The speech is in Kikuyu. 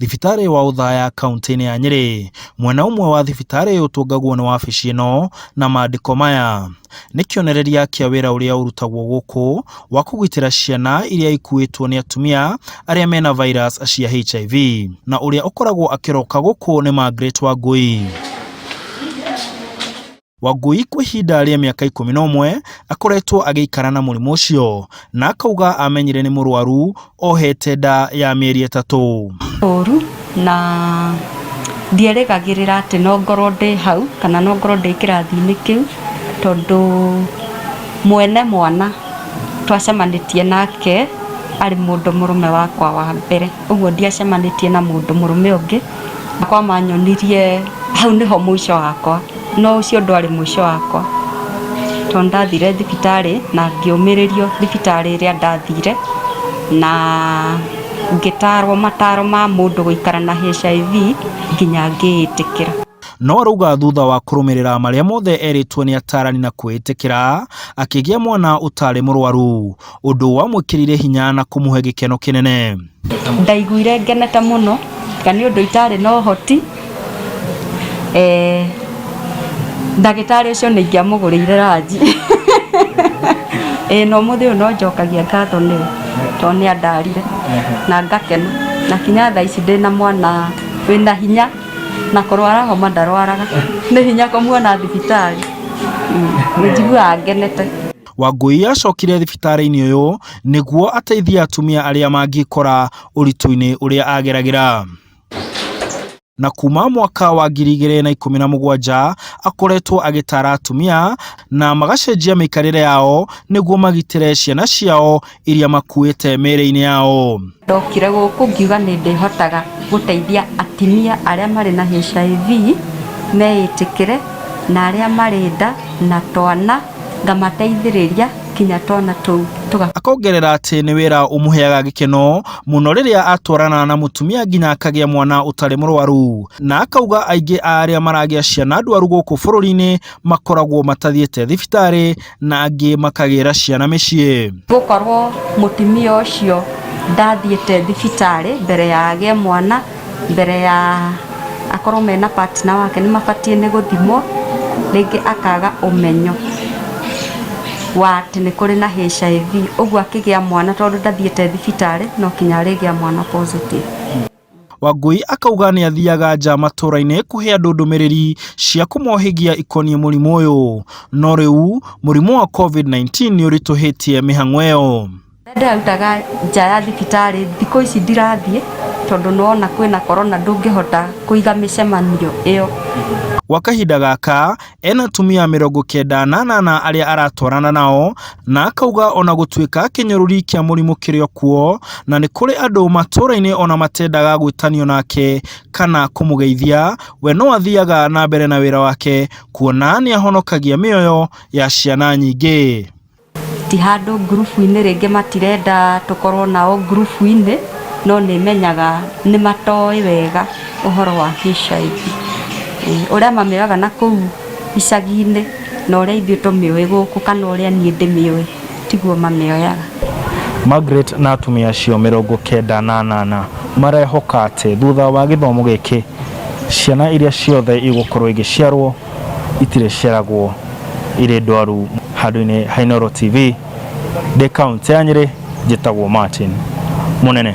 Thibitarĩ wa Othaya kaunti-inĩ ya Nyĩrĩ. Mwena ũmwe wa thibitarĩ ũyũ ũtungagwo nĩ wabici ĩno na mandĩko maya nĩ kĩonereria kĩa wĩra ũrĩa ũrutagwo gũkũ wa kũgitĩra ciana iria ikuĩtwo nĩ atumia arĩa mena virus cia HIV, na ũrĩa ũkoragwo akĩroka gũkũ nĩ Margaret Wangui. Wangui kwa ihinda rĩa mĩaka 11 akoretwo agĩikara na mũrimũ ũcio na akauga amenyire nĩ mũrwaru ohete nda ya mĩeri 3. Ũru na ndierĩgagĩrĩra atĩ no ngorwo ndĩ hau kana no ngorwo ndĩ kĩrathi-inĩ kĩu, tondũ mwene mwana twacemanĩtie nake arĩ mũndũ mũrũme wakwa wa mbere, ũguo ndiacemanĩtie na mũndũ mũrũme ũngĩ. Akwa manyonirie hau nĩho mũico wakwa, no ũcio ndwarĩ mũico wakwa, tondũ ndathire thibitarĩ na ngĩũmĩrĩrio thibitarĩ ĩrĩa ndathire, na ngĩtarwo mataro ma mũndũ gũikara na HIV nginya ngĩĩtĩkĩra. No arauga thutha wa kũrũmĩrĩra marĩa mothe erĩtwo nĩ atarani na kwĩĩtĩkĩra, akĩgĩa mwana ũtarĩ mũrwaru, ũndũ wamwĩkĩrire hinya na kũmũhe gĩkeno kĩnene. Ndaiguire ngenete mũno tiga nĩ ũndũ itarĩ na ũhoti. Ndagĩtarĩ ũcio nĩ ingĩamũgũrĩire ranji. Na ũmũthĩ ũyũ no njokagia ngatho nĩwe tondũ nĩ andarire na ngakena, na kinya thaa ici ndĩna mwana wĩna hinya, na kũrwara homa ndarwaraga, nĩ hinya kũmuona thibitarĩ. Nĩ njiguaga ngenete. Wangui acokire thibitarĩ-inĩ ũyũ nĩguo ateithie atumia arĩa mangĩkora ũritũ-inĩ ũrĩa ageragĩra. Na kuma mwaka wa 2017 akoretwo agĩtara atumia na magacenjia mĩikarĩre yao nĩguo magitĩre ciana ciao iria makuĩte mĩĩrĩ-inĩ yao. Ndokire gũkũ ngiuga nĩ ndĩhotaga gũteithia atumia arĩa marĩ na HIV meĩtĩkĩre, na arĩa marĩ nda na twana ngamateithĩrĩria kinya twana tũu tũga. Akongerera atĩ nĩ wĩra ũmũheaga gĩkeno mũno rĩrĩa atwarana na mũtumia nginya akagĩa mwana ũtarĩ mũrwaru, na akauga aingĩ a arĩa maragĩa ciana ndwaru gũkũ bũrũri-inĩ makoragwo matathiĩte thibitarĩ na angĩ makagĩra ciana mĩciĩ. Gũkorwo mũtumia ũcio ndathiĩte thibitarĩ mbere ya agĩe mwana, mbere ya akorwo mena partner wake nĩ mabatiĩ nĩ gũthimwo, rĩngĩ akaga ũmenyo wa atĩ nĩ kũrĩ na HIV, ũguo akĩgĩa mwana tondũ ndathiĩte thibitarĩ no kinya arĩgĩa mwana positive. Wangui akauga nĩ athiaga nja matũũra-inĩ kũhe andũ ndũmĩrĩri cia kũmohĩgia ikoniĩ mũrimũ ũyũ, no rĩu mũrimũ wa COVID-19 nĩ ũritũhĩtie mĩhang'o ĩyo. Ndĩrarutaga nja ya thibitarĩ, thikũ ici ndirathiĩ tondũ nĩwona kwĩna corona ndũngĩhota kũiga mĩcemanio ĩyo. Gwa kahinda gaka ena atumia 98 arĩa aratwarana nao, na akauga ona gũtuĩka kĩnyũrũri kĩa mũrimũ kĩrĩ o kuo na nĩ kũrĩ andũ matũũra-inĩ ona matendaga gwĩtanio nake kana kũmũgeithia, we no athiaga na mbere na wĩra wake kuona nĩ ahonokagia mĩoyo ya ciana nyingĩ. Ti handũ ngurubu-inĩ rĩngĩ matirenda tũkorwo nao ngurubu-inĩ, no nĩ menyaga nĩ matoĩ wega ũhoro wa HIV. Ũrĩa mamĩoyaga na kũu icagi-inĩ na ũrĩa ithuĩ tũmĩũĩ gũkũ kana ũrĩa niĩ ndĩmĩũĩ tiguo mamĩoyaga. Margaret na atumia acio 98 marehoka atĩ thutha wa gĩthomo gĩkĩ ciana iria ciothe igũkorwo igĩciarwo itirĩciaragwo irĩ ndwaru. Handũ-inĩ ha Inooro TV ndĩ kaũntĩ ya Nyĩrĩ, njĩtagwo Martin Mũnene.